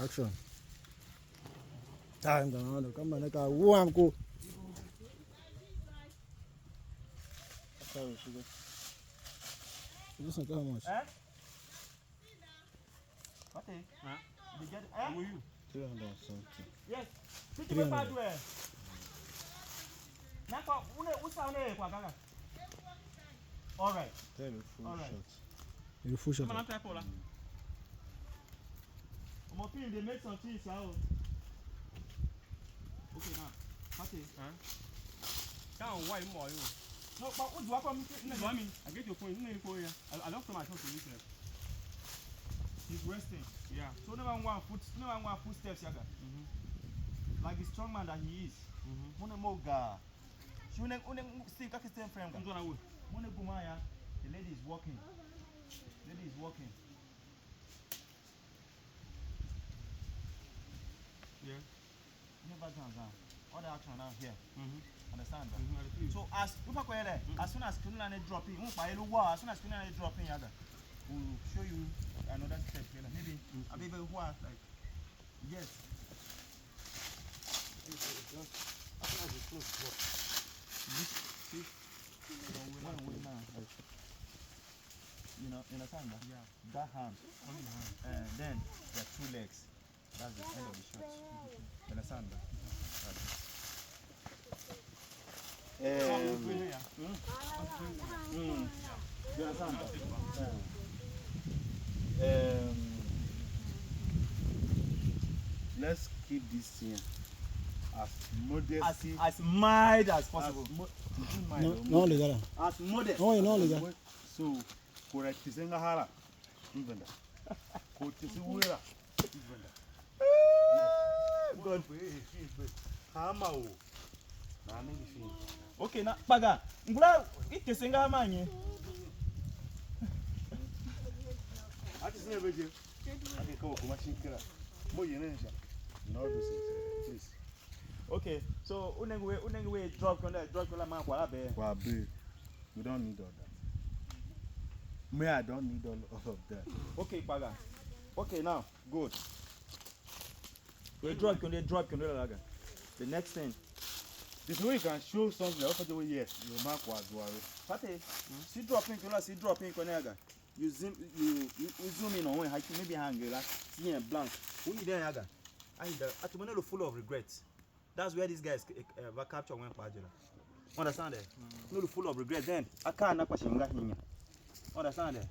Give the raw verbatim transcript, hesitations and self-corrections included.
Action. Time down, come on, like a one go. This one, how much? Eh? What? Eh? Huh? They get, eh? Who you? Three hundred something. Yes. Three hundred. Nako, une usa une kwa gaga. All right. Tell you full shot. You full shot. Come on, I'm trying for. Omo pin dey make some things, oh. Okay, now. Party. Huh? Down, why more you? No, but who do I come? You know what I mean? I get your point. You know your point, yeah. I, I lost my phone to you, sir. He's resting. Yeah. So never one foot, never one footsteps, yaga. Mm-hmm. Like the strong man that he is. Mm-hmm. One more guy. Shi une, une, still ka ki same frame ga. Mtu anawe. Mune guma ya, the lady is walking. Lady is walking. Yeah. Never down, down. All the action now here. Mm-hmm. Understand that? Mm-hmm. So as you pack where, as soon as criminal net dropping, you pa elu wa, as soon as criminal net dropping, yaga. We'll show you another step here. Maybe, mm-hmm. I be very what, like, yes. Just as soon as you close, drop. See? One way now, like, you know, you understand that? Yeah. That hand. Only hand. And then the two legs. That's the end of the shot. You understand that? Um, mm. Mm. You understand that? Um, let's keep this thing as modesty. As, as mild as possible. As mo- No, no, legal. As modest. No, no, legal. So, correct. Is in the hara. Even that. Kotese uera. God. Hama o. Na ne ni fi. Okay, na kpaga. Ngula itese nga ma nye. Ati sine beje. Ati ka kuma shi kira. Mo yene sha. No do se. Please. Okay, so unenge we, unenge we drop konda, drop konda ma kwa be. Kwa be. We don't need all that. Me, I don't need all, all of that. Okay, kpaga. Okay, now, good. We drop, can they drop, can they laga? The next thing. This way you can show something. Also, the way, yes, you mark what you are. Pate, si drop in, can see drop in, can you, you zoom, you, you, you zoom in on when, maybe hang like, see blank. Who you there, yaga? I, I, I'm full of regrets. That's where these guys, uh, uh, capture when kwa jira. Understand it? No, full of regret. Then I can't not question nga hinya. Understand it?